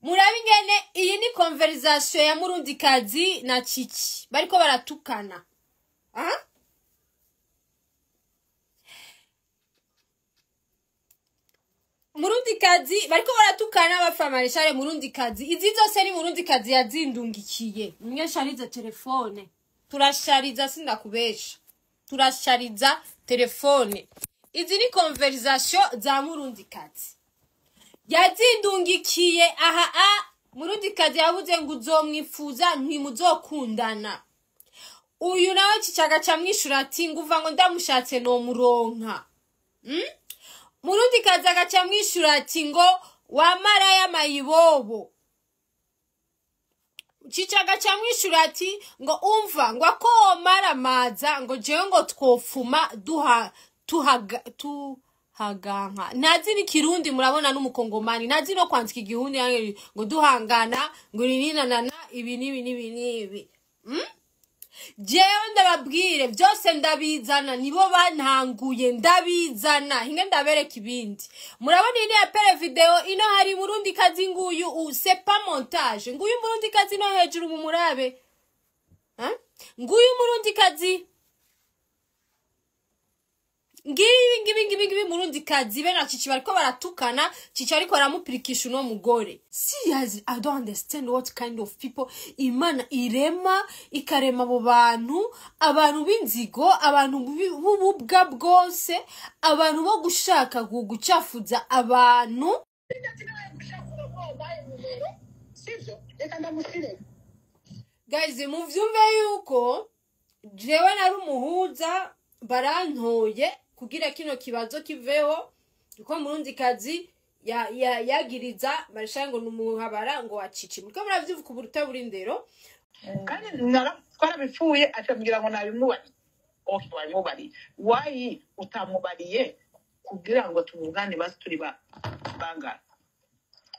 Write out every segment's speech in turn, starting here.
Murabe ingene iyi ni conversation ya Murundikazi na Cici bariko baratukana. Ah? Murundikazi bariko baratukana bapfa Marechal Murundikazi. Izi zose ni Murundikazi yazindungikiye. Mwe shariza telefone. Turashariza, sindakubesha. Turashariza telefone. Izi ni conversation za Murundikazi. Yazindungikiye aha a Murundikazi yavuze ngo uzomwifuza ntimuzokundana. Uyu nawe Cici agaca amwishura ati nguva ngo ndamushatse no muronka. Murundikazi agaca amwishura ati ngo wamara y'amayibobo. Cici agaca amwishura ati ngo umva ngo ako womara maza ngo jewe ngo twofuma duha tuhaga tuhaganka. Ntazi n'ikirundi murabona n'umukongomani, ntazi no kwandika igihundi ngo duhangana ngo nininanana ibi n'ibi n'ibi n'ibi. Jewe ndababwire byose ndabizana, nibo bantanguye ndabizana, hinge ndabereka ibindi. Murabona iyi ni apere video ino hari Murundikazi nguyu, c'est pas montage. Nguyu Murundikazi no hejuru mu murabe. Nguyu Murundikazi. Ngibi ngibi ngibi ngibi Murundikazi be na Cici bariko baratukana, Cici ariko aramupirikisha uno mugore. Seriously, I don't understand what kind of people Imana irema ikarema abo bantu, abantu b'inzigo, abantu b'ububwa bwose, abantu bo gushaka gucafuza abantu. Guys, muvyumve yuko jewe nari umuhuza barantoye kugira kino kibazo kiveho, kuko Murundikazi yagiriza Marechal ngo numuhabara ngo acici. Muriko muravyumva uburuta buri ndero. Kandi twarabipfuye acambwira ngo nabimubariye. Okay, wabimubariye. Wayi utamubariye kugira ngo tuvugane basi turi bangana.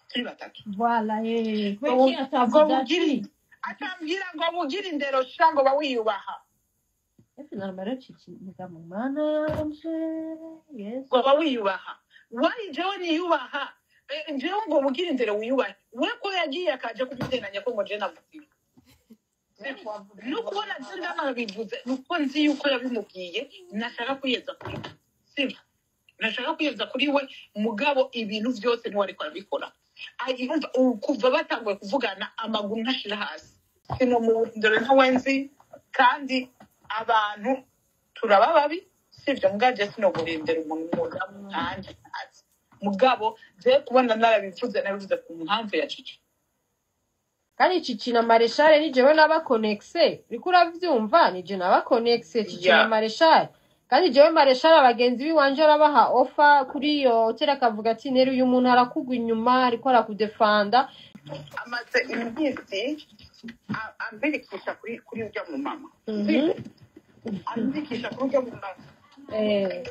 Turi batatu. Voilà, eh. Kweki atavuga ati acambwira ngo mugire indero shango bawiyubaha. Finalement Cici mugabo mana yanje. Yes. Ngo bawiyubaha. Wayi jewe niyubaha. Jewe ngo mugire indero wiyubahe. We ko yagiye akaje kubiteranya ko ngo je navugiye. No kubona nzi nabivuze nuko nzi yuko yabimubwiye, nashaka kwiyeza kuri we. Sibyo? Nashaka kwiyeza kuri we, mugabo ibintu byose niwe ariko arabikora. Ayumva kuva batanguye kuvugana amaguru ntashira hasi. Sino mu ndero ntawenzi kandi abantu turaba babi, sibyo? Mugaje sino burindera umuntu kandi ati mugabo je kubona narabivuze nabivuze ku mpamvu ya Cici. Kandi Cici na Marechal ni jewe nabakonexe, uriko uravyumva, ni je nabakonexe Cici na Marechal. Kandi jewe Marechal abagenzi biwanje arabaha offer kuri iyo hotel akavuga ati nero uyu muntu arakugwa inyuma ariko arakudefanda. Amaze iminsi ambirikisha kuri urya mu mama. Ambirikisha kuri urya mu mama.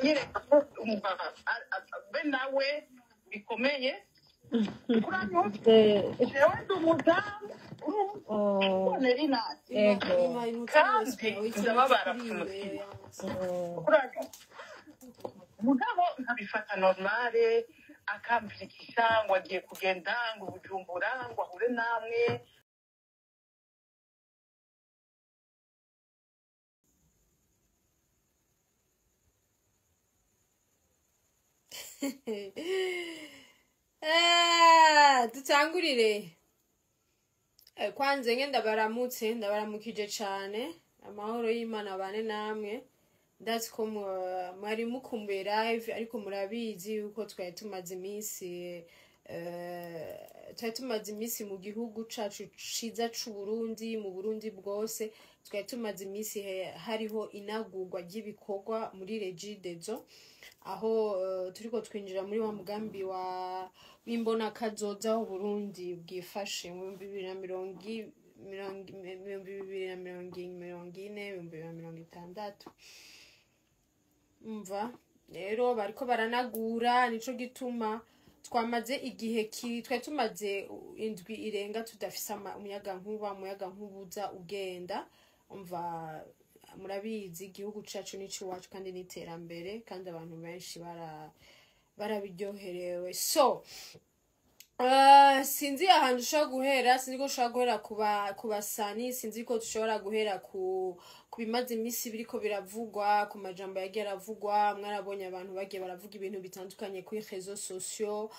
Nyereka ko umugabo be nawe bikomeye. Jewe ndi umudamu urumva kandi ndababara ku mutima. Mugabo nkabifata normale, akambirikisha ngo agiye kugenda ngo Bujumbura ngo ahure namwe. Dutangurire. Kwanze nge ndabaramutse, ndabaramukije cane. Amahoro y'Imana bane namwe. Ndazi ko mwari mukumbuye live, ariko murabizi yuko twari tumaze iminsi, twari tumaze iminsi mu gihugu cacu ciza c'u Burundi, mu Burundi bwose twari tumaze iminsi hariho inagurwa ry'ibikorwa muri Regideso, aho turiko twinjira muri wa mugambi wa w'imbona kazoza w'u Burundi bwifashe mu 2040, 2060. Umva rero bariko baranagura, nico gituma twamaze igihe twari tumaze indwi irenga tudafise umuyagankuba, umuyagankuba ugenda. Umva murabizi igihugu cacu nico iwacu kandi n'iterambere, kandi abantu benshi barabiryoherewe. So Sinzi ahantu ushobora guhera, sinzi ko ushobora guhera ku basani, sinzi ko dushobora guhera ku bimaze iminsi biriko biravugwa, ku majambo yagiye aravugwa. Mwarabonye abantu bagiye baravuga ibintu bitandukanye kuri réseaux sociaux.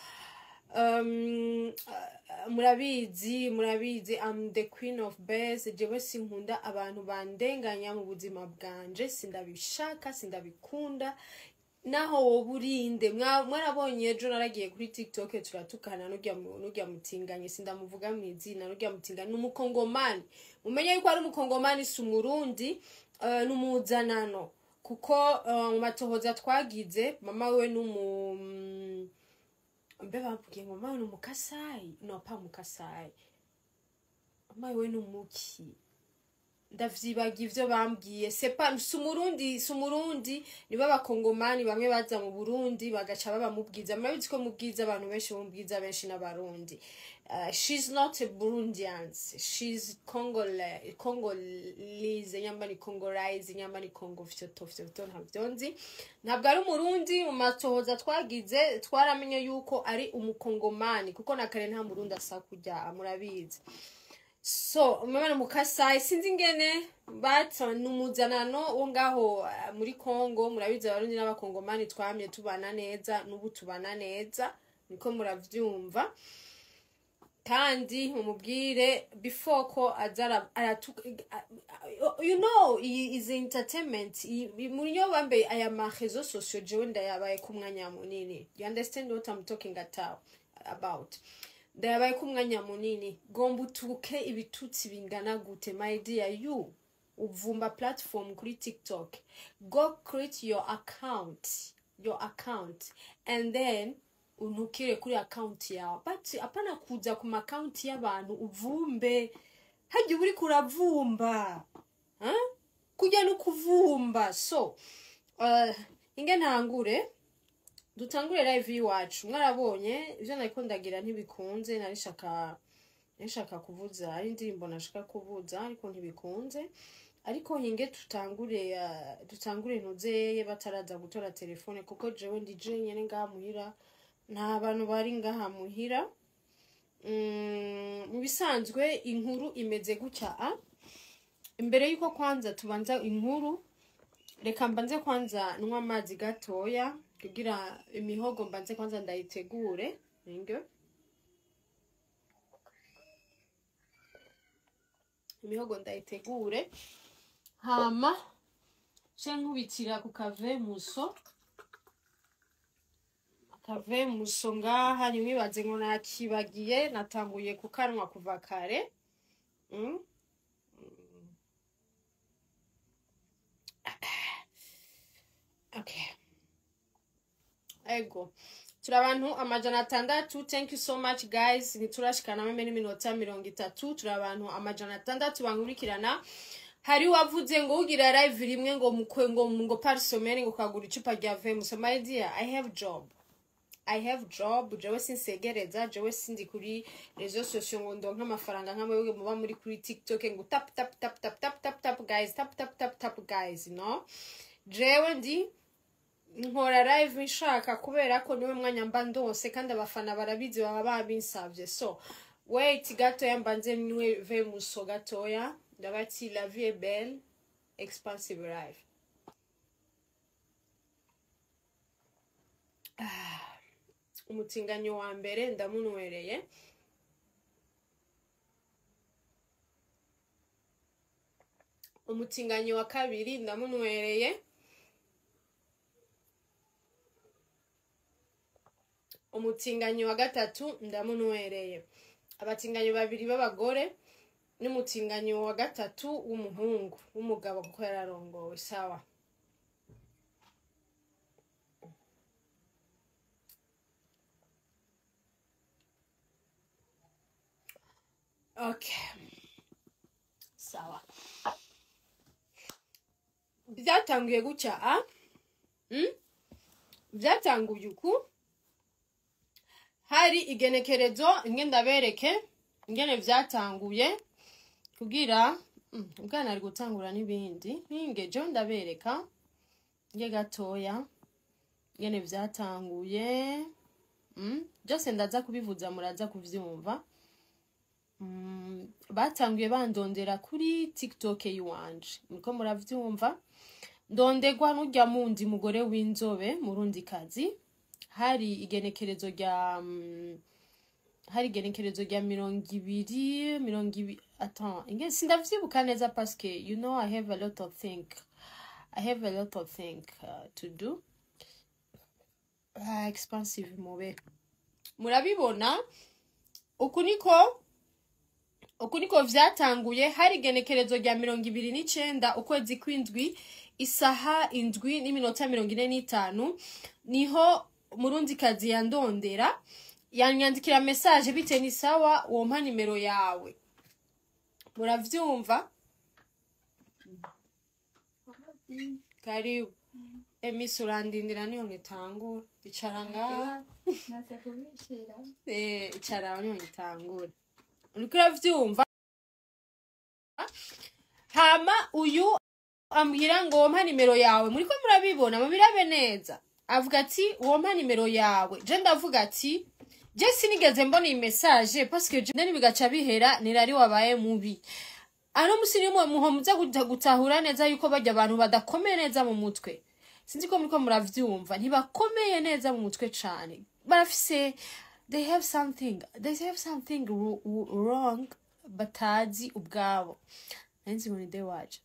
Murabizi I'm the queen of best. Jewe sinkunda abantu bandenganya mu buzima bwanje, sindabishaka, sindabikunda, naho woba urinde. Mwarabonye ejo naragiye kuri TikTok turatukana n'urya mutinganye, sindamuvuga mu izina. N'urya mutinganye ni umukongomani, mumenye yuko ari umukongomani, si umurundi. N'umuzanano kuko mu matohoza twagize, mama we n'umu mbe bambwiye ngo mama we ni umukasayi, no pa mukasayi, mama we ni umuki, ndavyibaga ivyo bambwiye. Sepa si umurundi, si umurundi. Nibo abakongomani bamwe baza mu Burundi bagaca baba mu Bwiza. Murabizi ko mu Bwiza abantu benshi bo mu Bwiza benshi n'abarundi. She's not a Burundian, she's Congole, Congolese, nyamba ni Congolese, nyamba ni Congo fyoto fyoto, ntabyo nzi, ntabwo ari umurundi. Mu matohoza twagize twaramenye yuko ari umukongomani, kuko na kare nta murundi asa kurya, murabizi. So umwana mukasayi sinzi ingene but numuzanano wo ngaho muri Congo. Murabizi abarundi n'abakongomani twamye tubana neza, n'ubu tubana neza, niko muravyumva. Kandi mumubwire before ko aza aratu, iyi is entertainment muri yo bambe aya ma réseaux sociaux. Jewe ndayabaye ku mwanya munini, you understand what I'm talking about? Ndayabaye ku mwanya munini. Gomba utuke ibitutsi bingana gute, my dear? You uvumba platform kuri TikTok, go create your account and then untukire kuri account yawe, but apana kuza ku account y'abantu uvumbe. Hajya uba uriko uravumba, huh? Kujya no kuvumba. So inge ntangure, dutangure live y'iwacu. Mwarabonye ivyo nariko ndagira ntibikunze, narishaka kuvuza, ari indirimbo nashaka kuvuza ariko ntibikunze. Ariko hinge dutangure ntuzeye bataraza gutora telefone, kuko jewe ndi jenyene ngaha muhira, nta bantu bari ngaha muhira. Mu bisanzwe inkuru imeze gutya. A imbere yuko kwanza tubanza inkuru, reka mbanze kwanza nywa amazi gatoya kugira imihogo mbanze kwanza ndayitegure. Inge imihogo ndayitegure, hama nce nkubitira ku kavemuso. Akavemuso ngaha, ntimwibaze ngo nakibagiye, natanguye kukanwa kuva kare. Okay. Ego. Turi abantu 600. Thank you so much, guys. Ntiturashikana meme n'iminota 30. Turi abantu 600 bankurikirana. Hari wavuze ngo ugira live rimwe ngo mukwe ngo par semaine ngo kagura icupa rya Vemus. My dear, I have job. I have job. Jewe sinsegereza, jewe sindi kuri réseaux sociaux ngo ndonke amafaranga nka mwebwe muba muri kuri TikTok ngo tap tap tap tap tap tap tap guys, tap tap tap tap guys, no. Jewe ndi nkora live nshaka kubera ko niwe mwanya mba ndose, kandi abafana barabizi, baba babinsavye. So wait gatoya mbanze nywe vemuso gatoya. Ndabati la vie est belle, expensive life. Ah, umutinganyo wa mbere ndamunwereye, umutinganyo wa kabiri ndamunwereye, umutinganyi wa gatatu ndamunwereye. Abatinganyi babiri b'abagore n'umutinganyi wa gatatu w'umuhungu, w'umugabo, kuko yararongowe. Sawa. Okay, sawa. Byatanguye gutya a? Byatanguye uku. Hari igenekerezo, inge ndabereke ingene vyatanguye kugira ubwana ari gutangura n'ibindi. Ninge jo ndabereka nge gatoya ingene vyatanguye. Byose ndaza kubivuza, muraza kuvyumva. Batanguye bandondera kuri TikTok yiwanje, muriko muravyumva. Ndondegwa n'urya mundi mugore w'inzobe murundi kazi. Hari igenekerezo rya 20 20, attends, inge sindavyibuka neza parce que you know I have a lot of think I have a lot of think to do. Expensive mube murabibona. Uku niko vyatanguye. Hari igenekerezo rya 29 ukwezi kw'indwi, isaha 7:45, niho murundi kazi yandondera, yanyandikira message: bite, ni sawa, wompa nimero yawe? Muravyumva? Karibu Emisi, urandindira niyo ngitangura, icara ngaha. Naza kubishira. Icara aho niyo ngitangura, uriko uravyumva. Hama uyu ambwira ngo wompa nimero yawe. Muriko murabibona, mubirabe neza. Avuga ati wompa nimero yawe. Je ndavuga ati je sinigeze mbona iyi message parce que je bigaca bihera, nirari wabaye mubi. Ano musi nimwe muho muza gutahura neza yuko barya abantu badakomeye neza mu mutwe. Sinzi ko muriko muravyumva, ntibakomeye neza mu mutwe cane, barafise, they have something wrong batazi ubwabo. Nzi ngo ni de waje.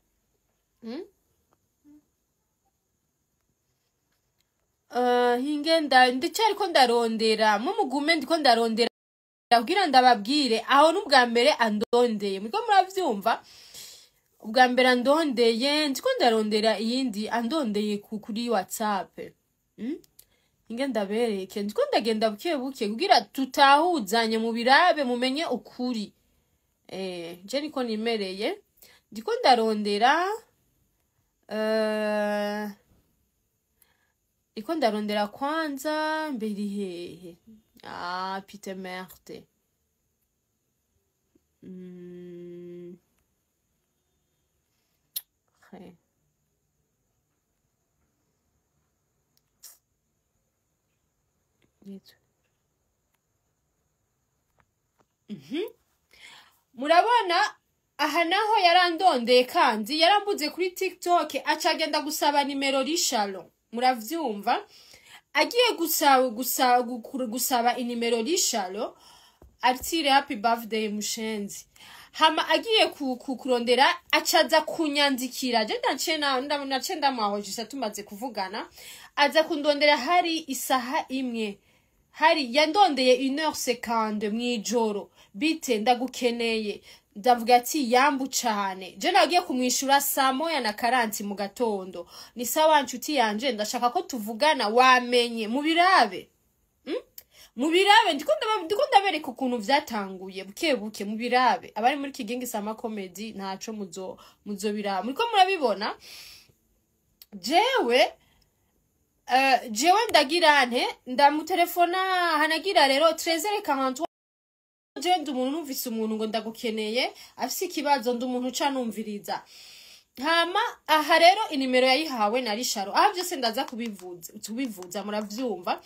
Hinge ndacyariko ndarondera, mumugume, ndiko ndarondera kugira ndababwire aho n'ubwa mbere andondeye. Muriko muravyumva? Ubwa mbere andondeye, ndiko ndarondera iyindi andondeye kuri WhatsApp. Hinge ndabereke, ndiko ndagenda buke buke kugira tutahuzanye, mu birabe mumenye ukuri. Je niko nimereye, ndiko ndarondera, ndiko ndarondera kwanza mbere hehe. Ah putain, merde. He. Yitwa. Murabona aha naho yarandondeye, kandi yarambuze kuri TikTok, acagenda gusaba nimero Rishalo. Muravyumva? Agiye gusaba inimero Rishalo, atire happy birthday mushenzi. Hama agiye kurondera, acaza kunyandikira. Je ndaciye naciye ndamuhojisa, tumaze kuvugana aza kundondera. Hari isaha 1, hari yandondeye 1h50 mw'ijoro: bite, ndagukeneye. Ndavuga ati yambu cane. Je nagiye kumwishura saa 1:40 mu gatondo: ni sawa nshuti yanje, ndashaka ko tuvugana. Wamenye, mubirabe, Mubirabe, ndiko ndabereka ukuntu vyatanguye buke buke. Mubirabe, abari muri Kigingi Sama Comedy, ntaco muzobiraba. Muriko murabibona? Jewe ndagira nte, ndamutelefona. Hanagira rero 13h43. Jewe ndi umuntu, numvise umuntu ngo ndagukeneye afise ikibazo, ndi umuntu uca numviriza. Hama aha rero inimero yayihawe na Risharo. Aha byose ndaza kubivuza, muravyumva.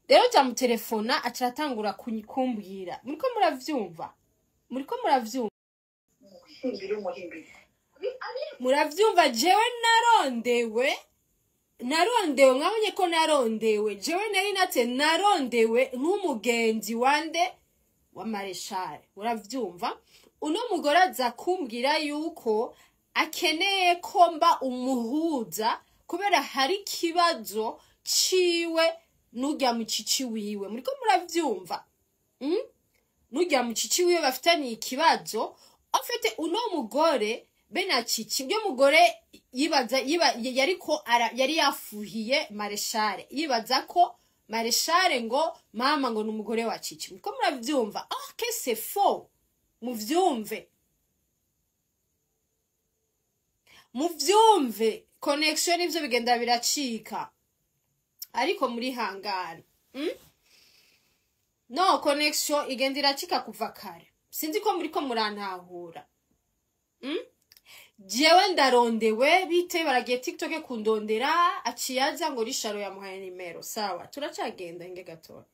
Rero ndamutelefona, acaratangura kumbwira. Muriko muravyumva? Muriko muravyumva? Umuhimbiri, umuhimbiri. Muravyumva? Jewe narondewe, narondewe, mwabonye ko narondewe. Jewe nari nate narondewe nk'umugenzi wande, wa Mareshal. Uravyumva? Uno mugore aza kumbwira yuko akeneye ko mba umuhuza kubera hari ikibazo ciwe n'urya mucici wiwe. Muriko muravyumva? N'urya mucici wiwe bafitaniye ikibazo. Afite uno mugore be na Cici. Uyo mugore yibaza yariko yari yafuhiye Mareshale, yibaza ko Mareshale ngo mama ngo ni umugore wa Cici. Muriko muravyumva? Ah, que c'est faux. Muvyumve, muvyumve. Connection nivyo bigenda biracika, ariko muri hangana, No connection igenda iracika kuva kare. Sinzi ko muriko murantahura. Jewe ndarondewe, bite, baragiye TikTok kundondera, aciye aza ngo Risharo yamuhaye nimero. Sawa, turacagenda, inge gatoya.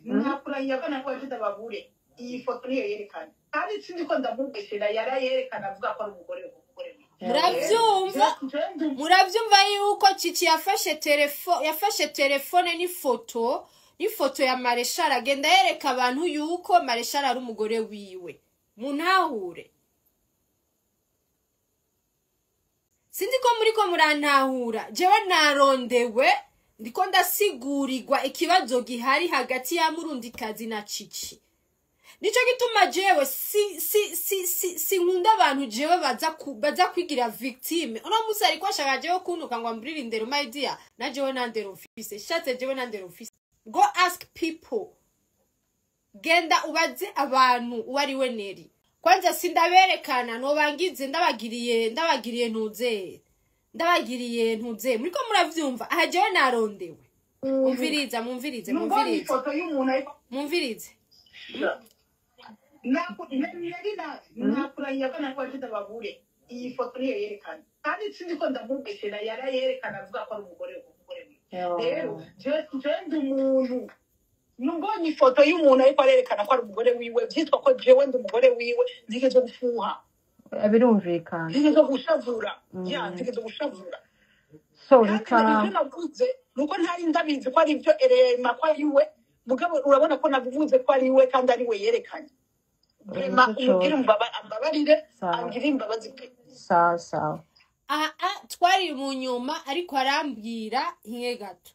Nakuranye ko nakubaje ndababure iyi foto niyo yerekana, kandi sinzi ko ndamubeshera, yarayerekana avuga ko ari umugore we. Muravyumva, muravyumva yuko Cici yafashe telefone n'ifoto ya Mareshal, agenda yereka abantu yuko Mareshal ari umugore wiwe. Muntahure, sinzi ko muriko murantahura. Jewe narondewe, ndiko ndasigurirwa ikibazo gihari hagati ya Murundikazi na Cici. Nico gituma jewe si nkunda abantu jewe baza kwigira victime. Uno musi ariko ashaka jewe kuntuka ngo amburire indero, my dear, na jewe nandero mfise, shatse jewe nandero mfise. Go ask people, genda ubaze abantu uwo ari we Neri. Kwanza sindaberekana, nobangize ndabagiriye ntuze, ndabagiriye ntuze. Muriko muravyumva, aha jewe narondewe. Mumviriza, mumvirize, Nubonye mumvirize, ifoto y'umuntu ariko mumvirize. Nakuranye ko nakubaje ndababure iyi foto niyo yerekana, kandi sinzi ko ndamubeshera, yarayerekana avuga ko ari umugore we. Rero jewe ndi umuntu, nubonye ifoto y'umuntu ariko arerekana ko ari umugore wiwe, byitwa ko jewe ndi umugore wiwe, ntigeze gufuha. Birumvikana. Ntigeze gushavura ya, ntigeze gushavura. So kandi reka ibyo navuze nuko ntari ndabizi ko ari byo erema ko ari we, mugabo urabona ko navuze ko ari we kandi ari we yerekanye. Vrema Nico umubwire ambabarire, Sawa. angire imbabazi pe. Sawa sawa. Aha twari mu nyuma, ariko arambwira hinge gato,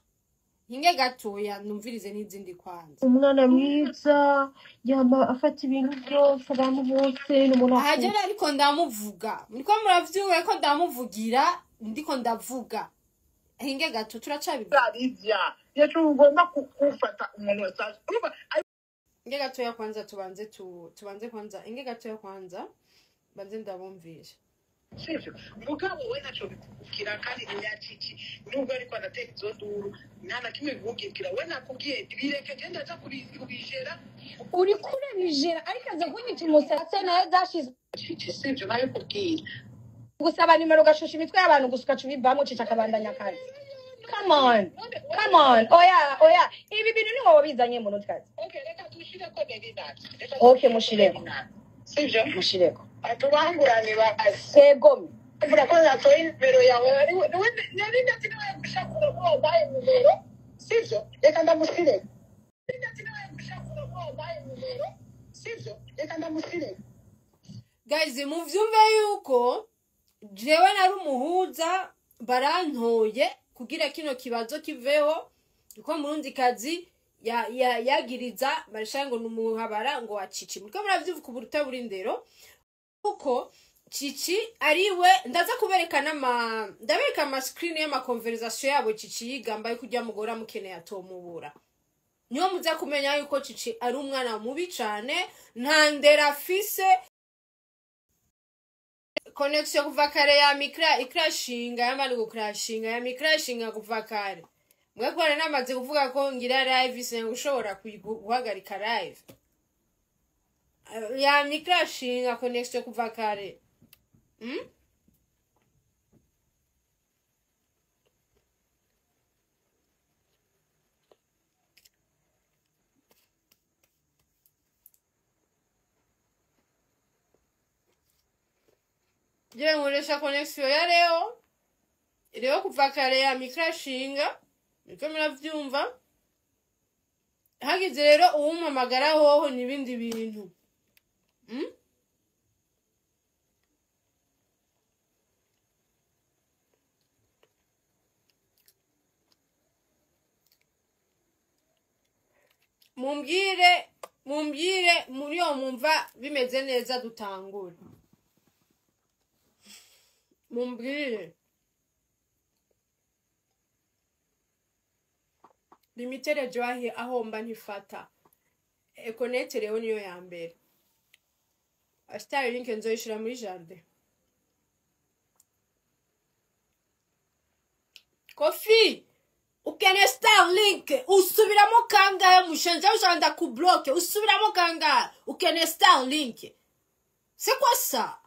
hinge gatoya, numvirize n'izindi kwanza. Umwana mwiza yama afata ibintu byose, abantu bose n'umuntu Aha akunda. jewe ariko ndamuvuga, muriko muravyumva ko ndamuvugira, ndiko ndavuga hinge gato, turacabivuga. Arivya yacu ugomba gufata umuntu wese urumva. Hinge gatoya kwanza, tubanze tubanze kwanza, hinge gatoya kwanza banze ndabumvisha. Sivyo, mugabo we ntaco bikubwira, kandi ntiyaciki nubwo ariko anatera izo nduru, nta na kimwe bimubwira. We nakubwiye bireke, genda aja kubijera. Uriko urabijera, ariko aza kunyita umusatsi nawe zashize. Cici, sivyo nayo kubwira. Gusaba nimero ugashusha imitwe y'abantu gusa ugaca ubivamo, Cici akabandanya akazi. Come on, come on, oya oya, ibi bintu ni wowe wabizanye mu nutkazi. Okay, reka dushireko Nerinati. Reka Okay, dushireko mushireko. Nerinati, sivyo? Mushireko. Atubangurane bazi. Segome. Mvuga ko natoye nimero yawe, Nerinati niwe yagushakura ko wabaye nimero, sivyo? Reka ndamushireko. Nerinati niwe yagushakura ko wabaye nimero, sivyo? Reka ndamushireko. Guys, muvyumve yuko jewe nari umuhuza, barantoye kugira kino kibazo kiveho, kuko Murundikazi yagiriza Mareshal ngo numuhabara ngo wa Cici. Muriko muravyumva ku buruta buri ndero kuko Cici ariwe. Ndaza kubereka n'ama ndabereka ama screen y'ama conversation yabo. Cici yigamba yuko ujya mugora mukeneye atomubura, niyo muza kumenya yuko Cici ari umwana mubi cane, nta ndero afise. Connection kuva kare ya mikra ikrashinga, yamara gukrashinga ya mikrashinga kuva kare. Mwe kubona namaze kuvuga ko ngira live, singa ushobora guhagarika live ya mikrashinga connection kuva kare. Je nkoresha connection ya Leo kuva kare ya mikrashinga, niko muravyumva. Hagize rero uwumpamagara hoho n'ibindi bintu. Mumbwire, mumbwire muri yo mumva bimeze neza dutangure. Mumbwire. Limitere joahi aho mba ntifata. Econet rero niyo ya mbere. Star link nzoyishira muri jardin. Kofi, ukene Starlink usubiramo kangahe mushenje ushanda ku block usubiramo kangahe ukene Starlink? C'est quoi ça?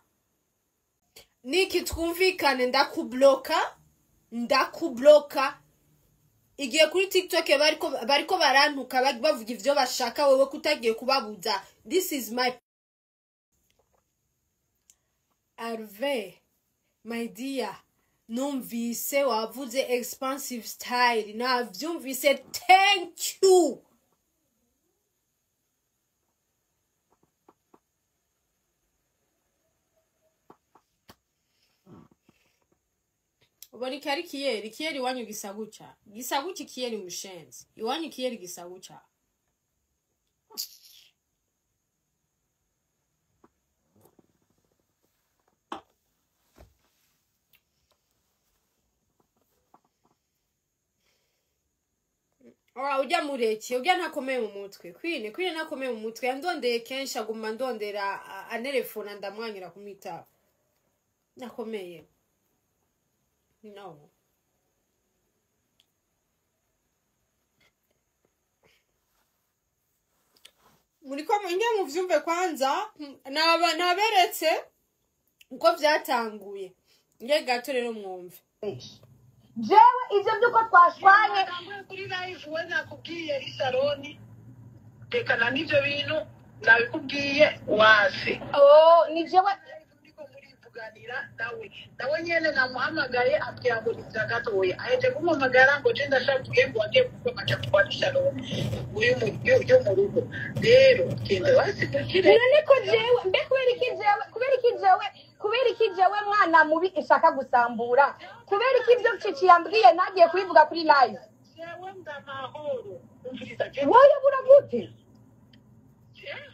Niki twumvikane, ndakubloka, ndakubloka. Igiye kuri TikTok bariko barantuka bavuga ivyo bashaka, wewe kutagiye kubabuza. This is my Arve, my dear. Numvise wavuze expansive style, navyumvise, thank you. Ubona iki ari kiyeri, kiyeri iwanyu gisa gutya, gisa gutya ikiyeri mushenzi, iwanyu ikiyeri gisa gutya. Ora ujya mureke, ujya ntakomeye mu mutwe. Kwine ntakomeye mu mutwe, yandondeye kenshi aguma ndondera anerefona ndamwanyira kumwitaba. Nakomeye. No. Muriko mwinge muvyumve kwanza, naberetse uko vyatanguye. Nge gato rero mwumve. Jewe ivyo byuko twashwanye kuri live we nakubwiye isaroni tekana n'ivyo bintu nabikubwiye wase. Oh, ni jewe ndiko murivuganira nawe nyene namuhamagaye abwira ngo nivya gatoya aheje kumuhamagara ngo je ndashavuye ngo agiye kukwamaca kwa isaroni uyu yo mu rugo rero kenda basigakire. None ko jewe mbe kubera iki jewe mwana mubi ishaka gusambura, kubera iki ivyo Cici yambwiye nagiye kubivuga kuri live. Jewe ndamahoro umviriza je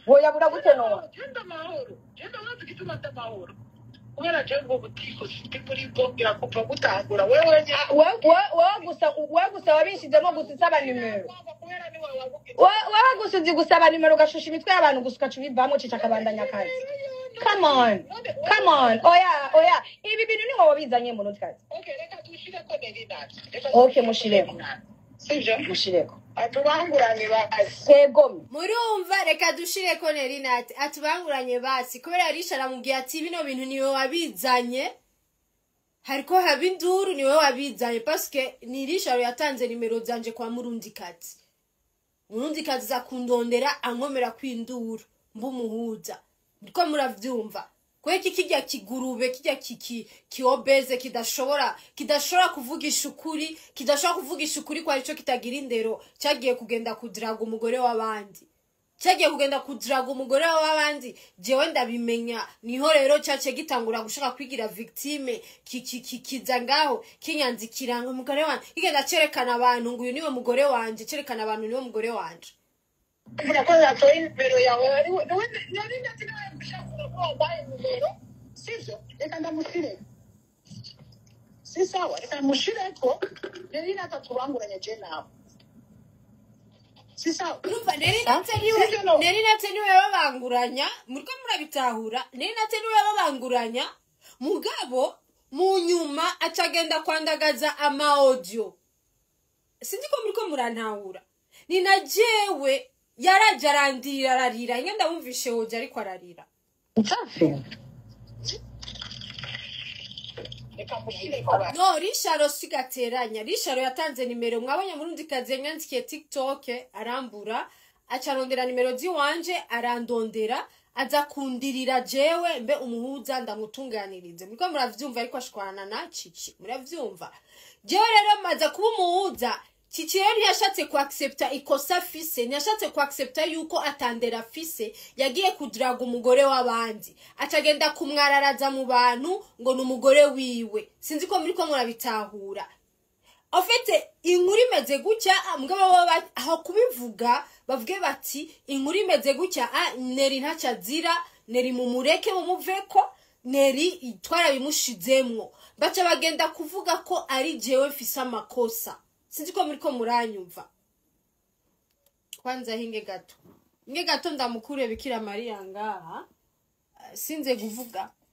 woya buragute no je ndamahoro je ndabaza igituma ndamahoro kubera je ngo butiko ndi muri bongera kuva gutangura wewe wewe gusa wabishizemo gusa usaba nimero, wewe gusa uzi gusaba nimero ugashusha imitwe y'abantu gusa ugaca ubivamo. Cici akabandanya akazi. Come on, oya ibi bintu ni wowe wabizanye mu nutkazi. Okay, reka dushireko Nerinati. Okay, mushireko. Sivyo? Mushireko. Atubanguranye basi. Yego. Murumva reka dushireko Nerinati atubanguranye basi kubera Risha aramubwiye ati bino bintu niwe wabizanye. Hariko haba induru niwe wabizanye parce ni Risha yatanze nimero zanje kwa Murundikazi. Murundikazi za kundondera ankomera kwinduru mbumuhuza. Ndiko muravyumva. Kweki kijya kigurube kijya kiki kiobeze kidashobora kuvugisha ukuri, kidashobora kuvugisha ukuri kwa ico kitagira indero, cyagiye kugenda kudraga umugore w'abandi. Cyagiye kugenda kudraga umugore w'abandi, jewe ndabimenya. Niho rero cyace gitangura gushaka kwigira victime, kiza ngaho kinyanzikiranga umugore wanje. Kigenda cerekana abantu ngo uyu niwe mugore wanje, cerekana abantu niwe mugore wanje. Murakoze atoye nimero yawe nari ndati nawe gushaka ko wabaye nimero sivyo, reka ndamushire si sawa, reka mushireko nari natatubanguranye je nawe si sawa. Urumva nari natse niwe babanguranya, muriko murabitahura, nari natse niwe babanguranya mugabo mu nyuma acagenda kwandagaza ama audio. Sinzi ko muriko murantahura. Ni na jewe yaraje arandira ararira, inge ndamwumvishe hoje ariko ararira. No, Risharo sigateranya. Risharo yatanze nimero, mwabonye Murundikazi yanyandikiye TikTok arambura, acarondera nimero ziwanje arandondera, aza kundirira jewe mbe umuhuza ndamutunganirize. Muriko muravyumva ariko ashwana na Cici. Muravyumva. Jewe rero maza kuba umuhuza. Cici rero ntiyashatse kuaccepta ikosa fise, ntiyashatse kuaccepta yuko atandera fise, yagiye kudraga umugore w'abandi. Acagenda kumwararaza mu bantu ngo ni umugore wiwe. Sinzi ko muriko murabitahura. En fait, inkuru imeze gutya, mugabo aho kubivuga bavuge bati inkuru imeze gutya, Neri ntacazira, Neri mumureke mumuveko, Neri twarabimushizemwo. Baca bagenda kuvuga ko ari jewe mfise amakosa. Sinzi ko muriko muranyumva. Kwanza hinge gato. Hinge gato ndamukure Bikira Maria ngaha.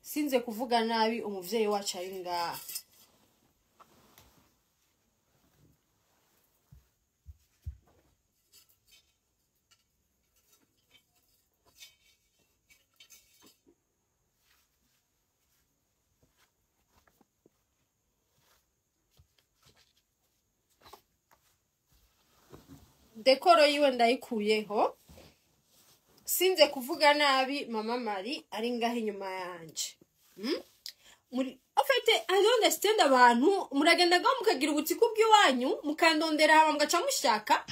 Sinze kuvuga nabi umuvyeyi wacu ari ngaha. Décor yiwe ndayikuyeho, sinze kuvuga nabi mama Mari ari ngaho inyuma yanje. Muri en fait, I don't understand abantu muragenda ngaho mukagira ubutiku bw'iwanyu, mukandondera, hama mugaca mushaka,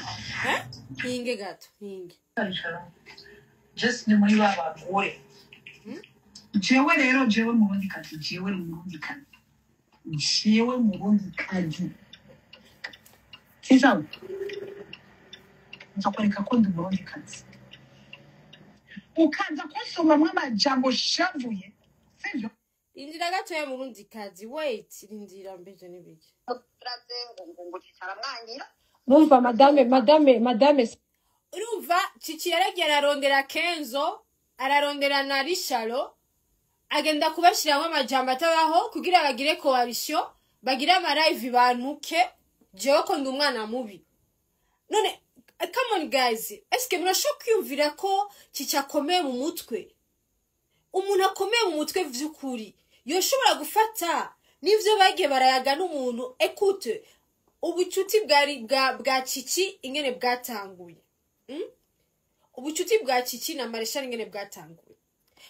eh? Hinge gato, hinge. Just ni muri ba bagore. Jewe rero, jewe Murundikazi, jewe Murundikazi, jewe Murundikazi, sisawa, nzakwereka ko ndi Umurundikazi, ukaza kunsomamwo amajambo shavuye, sivyo? Rindira gatoya, Murundikazi, wait, rindira, mbeje n'ibiki. Numva madame Urumva Cici yaragiye ararondera Kenzo, ararondera na Rishalo, agenda kubashiramo amajambo atabaho kugira bagire coalition, bagire ama live, bantuke jewe ko ndi umwana mubi. None come on guys, eske murashobora kwiyumvira ko Cici akomeye mu mutwe? Umuntu akomeye mu mutwe vy'ukuri yoshobora gufata n'ivyo bagiye barayaga n'umuntu? Écoute, ubucuti bwari bwa Cici ingene bwatanguye, Ubucuti bwa Cici na Mareshal ingene bwatanguye,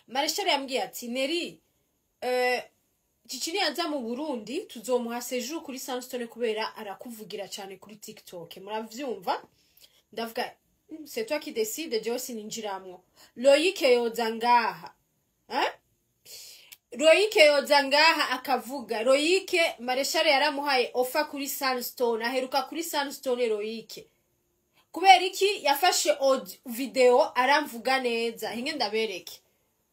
Mareshal yambwiye ati: "Neri, Cici niyaza mu Burundi tuzomuha séjour kuri Sunstone kubera arakuvugira cyane kuri TikTok." Muravyumva? Ndavuga: C'est toi qui décide, jewe sininjiramwo." Loïc yoza ngaha, eh? Loïc yoza ngaha akavuga. Loïc, Mareshal yaramuhaye offer kuri Sunstone, aheruka kuri Sunstone. Loïc kubera iki yafashe video aramvuga neza? Hinge ndabereke,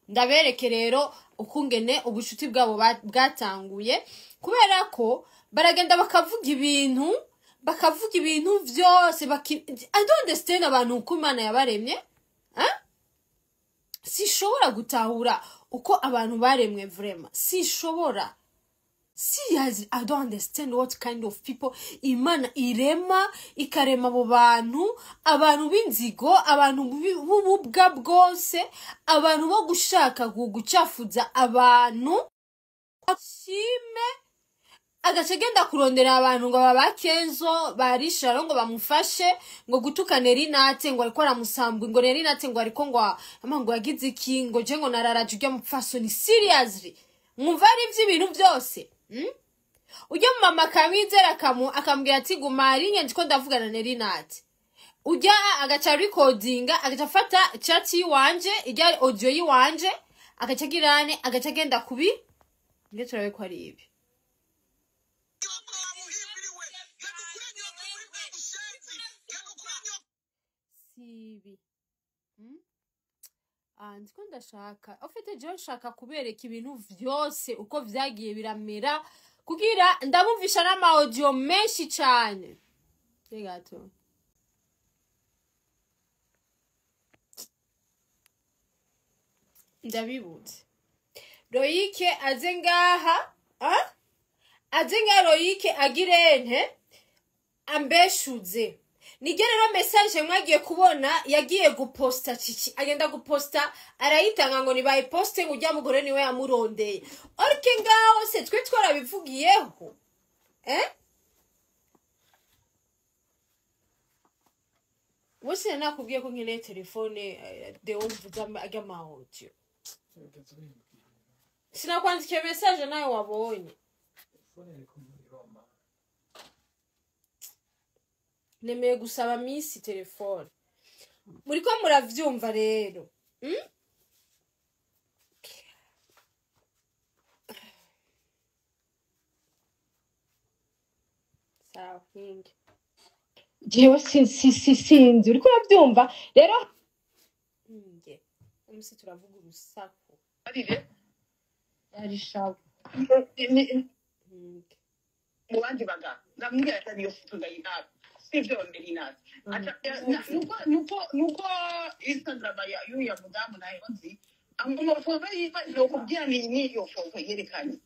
ndabereke rero ukungene ubucuti bwabo bwatanguye, kubera ko baragenda bakavuga ibintu, bakavuga ibintu vyose I don't understand abantu uko Imana yabaremye, eh? Sishobora gutahura uko abantu baremwe, vraiment sishobora. Seriously, I don't understand what kind of people Imana irema, ikarema abo bantu, abantu b'inzigo, abantu b'ububwa bwose, abantu bo gushaka gucafuza abantu. Ashime agaca agenda kurondera abantu ngo baba Kenzo, ba Risharo, ngo bamufashe ngo gutuka Nerinate, ngo ariko aramusambwa, ngo Nerinate ngo ariko ngo ama ngo yagize iki, ngo je ngo nararaje ujya mupfasoni. Seriously, mwumva ari iby'ibintu byose, Ujya mu mama akamwizera, akambwira ati: "Guma arinye, ndiko ndavugana Nerinate." Ujya agaca recordinga, agaca afata chat yiwanje, ijya audio yiwanje, agaca agirane, agaca agenda kubi nge turabe ko ari ibi. Si ibi, Ah, ndiko ndashaka, au fait jewe nshaka kubereka ibintu vyose uko vyagiye biramera, kugira ndabumvisha n'ama audio menshi cane. Gato. Ndabibutse, Royike aze ngaha, ah? Aze ngaha Royike, agirente ambeshuze. Niryo rero message mwagiye kubona yagiye guposta Cici, agenda guposta, arayitanga ngo nibayiposte, ngo ujya mugore niwe yamurondeye. Orike ngaho se twe twarabivugiyeho, eh? Wese nakubwiye ko nkeneye telefone, deo mvuze ajya ama audio. Sinakwandikiye message nawe wabonye? Nemeye gusaba misi telefone. Muriko muravyumva rero, Sawa, hinge. Jewe sinzi, uriko urabyumva rero. Hinge, umusi turavuga urusaku. Yari shabu. Hinge. Mu bandi bagabo ndamubwira ati: "Niyo foto ndayihabwa, sivyo Merinasi?" Nuko Instagram ya y'uriya mudamu nayo nzi amafoto yiwe, nokubwira ni niyo foto yerekanye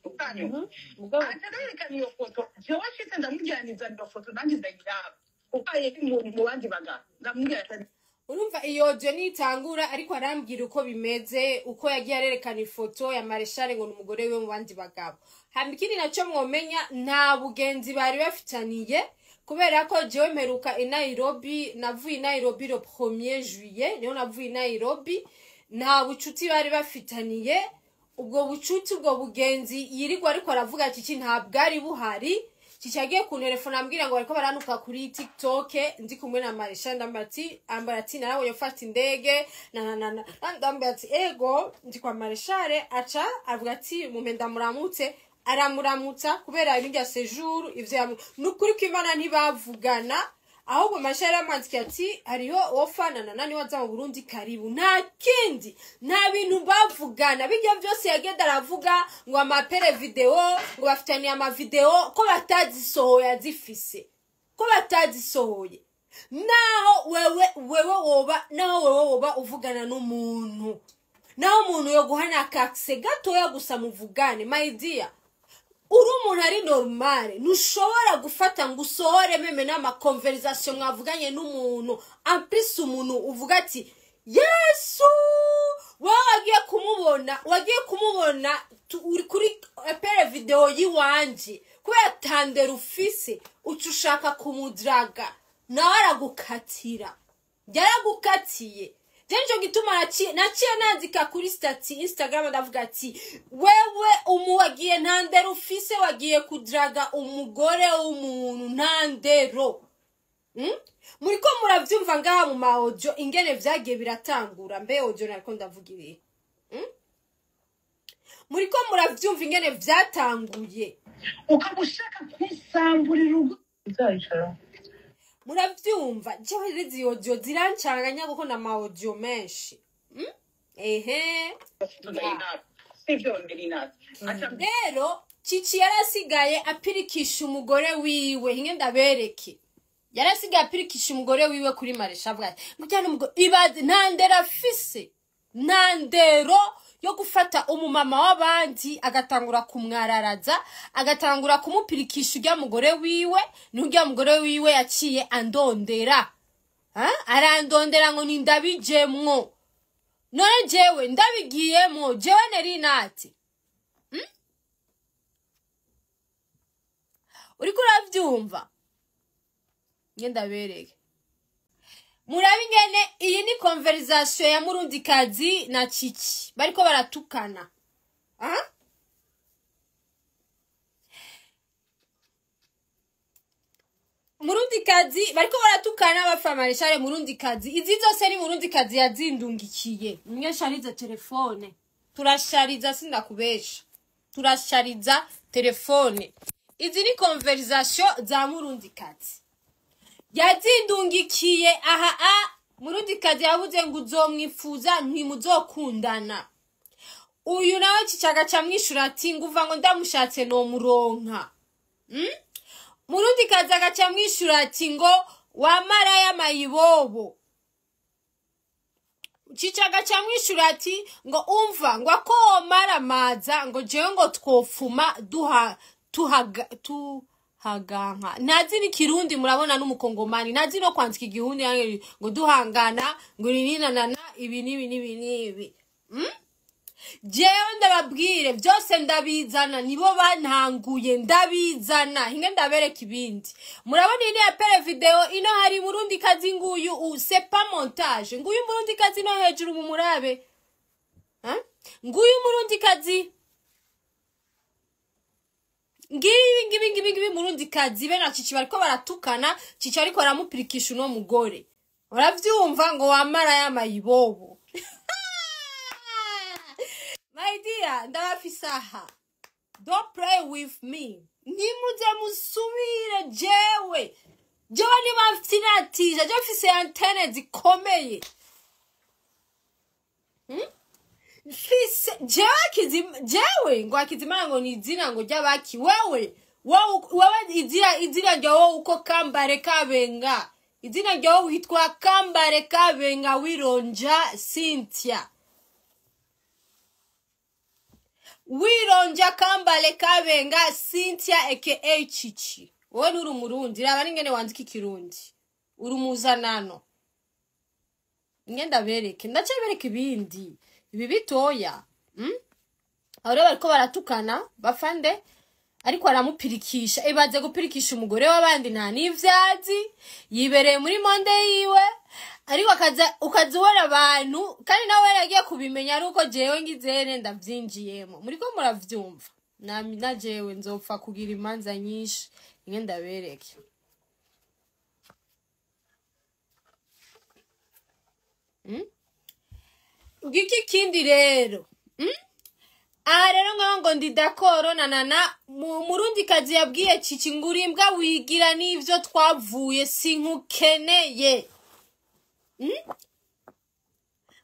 ubwanyu. Mugabo aca arerekana iyo foto, jewe ashitse ndamubwira nizana iyo foto nanjye ndayiraba, kuko yari mu bandi bagabo, ndamubwira ati Urumva iyo audio nitangura, ariko arambwira uko bimeze, uko yagiye arerekana ifoto ya Mareshale ngo ni umugore wiwe mu bandi bagabo. Hama ikindi naco mwomenya, nta bugenzi bari bafitaniye. Kubera ko jewe mperuka i Nairobi, navuye i Nairobi le 1er juillet, niho navuye i Nairobi. Nta bucuti bari bafitaniye, ubwo bucuti, ubwo bugenzi yirirwa ariko aravuga Cici nta bwari buhari. Cici agiye kuntelefona ambwira ngo bariko baranuka kuri TikTok ndi kumwe na Marisha, ndambwira ati, ambwira ati narabonye mfata indege na na na na, ndambwira ati ego ndi kwa Marishare. Aca avuga ati mume ndamuramutse, aramuramutsa kubera ibindi ya séjour ivyo nukuri ko Imana ntibavugana. Ahubwo Marishare yaramwandikiye ati hariho offer na na niwe aza mu Burundi, karibu. Nta kindi, nta bintu bavugana. Bijya byose yagenda aravuga ngo amapere video, ngo bafitaniye amavideo, ko batazisohoye, azifise ko batazisohoye. Naho wewe woba, naho wewe woba uvugana n'umuntu, naho umuntu yo guhana akakse gatoya gusa muvugane, my dear, uri umuntu ari normale, ntushobora gufata ngo usohore même n'amaconversation mwavuganye n'umuntu. En plus umuntu uvuga ati Yesu, wowe wagiye kumubona, wagiye kumubona uri kuri appel vidéo yiwanje, kubera tandera ufise uca ushaka kumudraga, nawe aragukatira, yaragukatiye. Nico gituma naciye nandika kuri statut Instagram, ndavuga ati wewe umu wagiye nta ndero ufise, wagiye kudraga umugore w'umuntu, nta ndero. Muriko muravyumva ngaha mu ma audio ingene vyagiye biratangura. Mbe audio nariko ndavuga ibihe? Muriko muravyumva ingene vyatanguye. Ukaba ushaka kwisamburira urugo uzayicara. Muravyumva, jewe rero izi audio zirancanganya kuko na ma audio menshi. Ehe. Sivyo Nerinat? Rero Cici yarasigaye apirikisha umugore wiwe, hinge ndabereke. Yarasigaye apirikisha umugore wiwe kuri Marisha, avuga ati ngo ujyane umugore ibaze, nta ndero afise, nta ndero yo gufata umumama w'abandi agatangura kumwararaza, agatangura kumupirikisha urya mugore wiwe. N'urya mugore wiwe yaciye andondera. Ha? Arandondera ngo nindabijemwo. None jewe ndabigiyemwo, jewe Nerinati? Uriko uravyumva, ngenda bereke, murabe ingene iyi ni conversation ya Murundikazi na Cici bariko baratukana. Ah? Murundikazi bariko baratukana bapfa Marishare. Murundikazi, izi zose ni Murundikazi yazindungikiye. Mwe shariza telefone, turashariza, sindakubesha, turashariza telefone. Izi ni conversation za Murundikazi yazindungikiye. Aha a Murundikazi yavuze ngo uzomwifuza, ntimuzokundana. Uyu nawe Cicaga camwishura ati nguva ngo ndamushatse no muronka. Murundikazi agaca mwishura ati ngo wamara y'amayibobo. Cicaga camwishura ati ngo umva, ngo ako womara maza, ngo jewe ngo twofuma duha tuhaga tuhaganka. Ntazi n'ikirundi, murabona n'umukongomani ntazi no kwandika igihundi, ngo duhangana, ngo nininanana, ibi n'ibi n'ibi n'ibi. Jewe ndababwire, byose ndabizana, nibo bantanguye, ndabizana. Hinge ndabereka ibindi. Murabona iyi ni appel vidéo. Ino hari Murundi kazi nguyu, c'est pas montage. Nguyu Murundi kazi no hejuru mu murabe. Hein? Nguyu Murundi kazi, ngibi ngibi ngibi ngibi. Murundi kazi be na Cici bariko baratukana. Cici ariko aramupirikisha uno mugore, uravyumva, ngo wamara y'amayibobo. My dear, ndabafise aha, don't play with me. Ntimuze musubire. Jewe niba mfinatije, jewe mfise antene zikomeye. Mfise jewe jewe ngo Akizimana, ngo ni izina ngo ry'abaki. Wewe wewe izina ryawe uko Kambare Kabenga, izina ryawe witwa Kambare Kabenga Wironja Cynthia. Wironja Kambale Kabenga Cynthia aka Chichi, wowe nturi umurundi. Raba n'ingene wandika ikirundi, uri umuzanano. Ngenda bereke, ndacabereka ibindi, ibi bitoya. Aho rero bariko baratukana bafande. Ariko aramupirikisha, ibaze gupirikisha umugore w'abandi nta n'ivyazi, yibereye muri monde yiwe, ariko akaza ukaza ubona abantu, kandi nawe yaragiye kubimenya ari uko jewe ngizene ndavyinjiyemo. Muriko muravyumva? Na jewe nzopfa kugira imanza nyinshi, inge ndabereke. Ngiki kindi rero. Aha rero ngaho ngo ndi dakoro na nana murundi kazi yabwiye Cici ngo uri imbwa wigira n'ivyo twavuye sinkukeneye.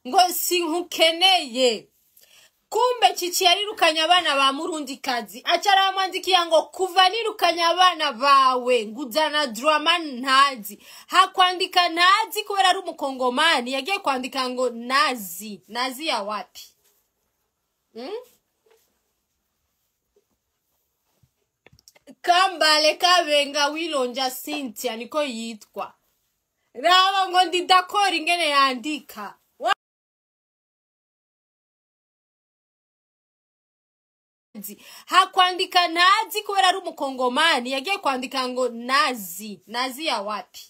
Ngo sinkukeneye. Kumbe Cici yarirukanye abana ba murundi kazi. Aca aramwandikiye ngo kuva nirukanye abana bawe nguzana drama ntazi. Hakwandika ntazi kubera ari umukongomani yagiye kwandika ngo nazi. Nazi ya wapi? Kambale Kabenga Wilonja Cynthia niko yitwa. Raba ngo ndi dakora ingene yandika. Hakwandika ntazi kubera ari umukongomani yagiye kwandika ngo nazi. Nazi ya wapi?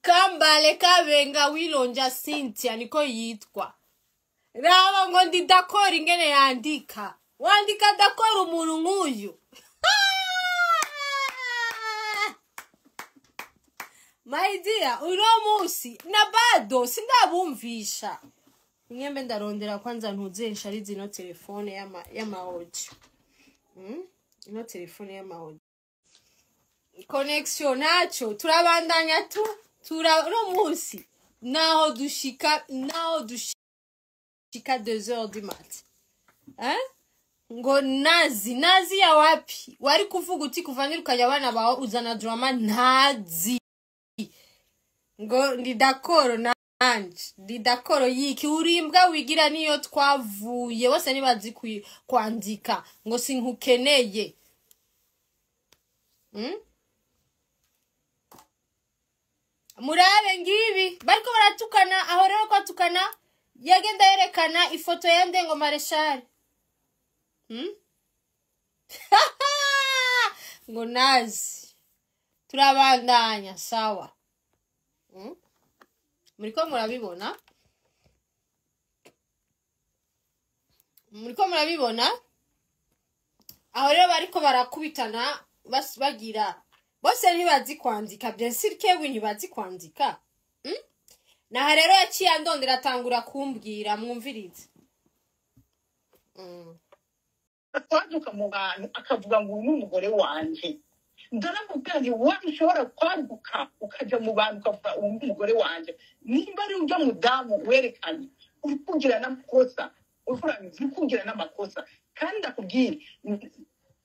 Kambale Kabenga Wilonja Cynthia niko yitwa. Raba ngo ndi dakora ingene yandika. Wandika dakora umuntu nk'uyu. My dear, uno musi na bado sindabumvisha. Mwembe ndarondera kwanza ntuze nsharize ino telefone y'ama audio. Ino telefone y'ama audio. Connection nacho turabandanya tu tura uno musi naho dushika 2h du mat. Hein? Ngo nazi, nazi ya wapi? Wari kuvuga uti kuva nirukanye abana bawe uzana drama ntazi. Ngo ndi dakoro nanje, ndi dakoro yiki uri imbwa wigira niyo twavuye bose nibazi kwandika ngo sinkukeneye. Murabe ngibi bariko baratukana, aho rero kwatukana yagenda yerekana ifoto ya Ndengo Mareshal. Ngo nazi. Turabandanya sawa. Muriko murabibona? Muriko murabibona? Aho rero bariko barakubitana bagira bose ntibazi kwandika, bien sûr que ntibazi kwandika. Naha rero yaciye andondera atangura kumbwira mwumvirize. Kwaduka mu bantu akavuga ngo uyu ni umugore wanje. Ndaramubwira nti wowe ushobora kwaduka ukaja mu bantu ukavuga uyu ni umugore wanje. Nimba ari urya mudamu werekanye uri kugira n'amakosa, uri kugira n'amakosa. Kandi ndakubwira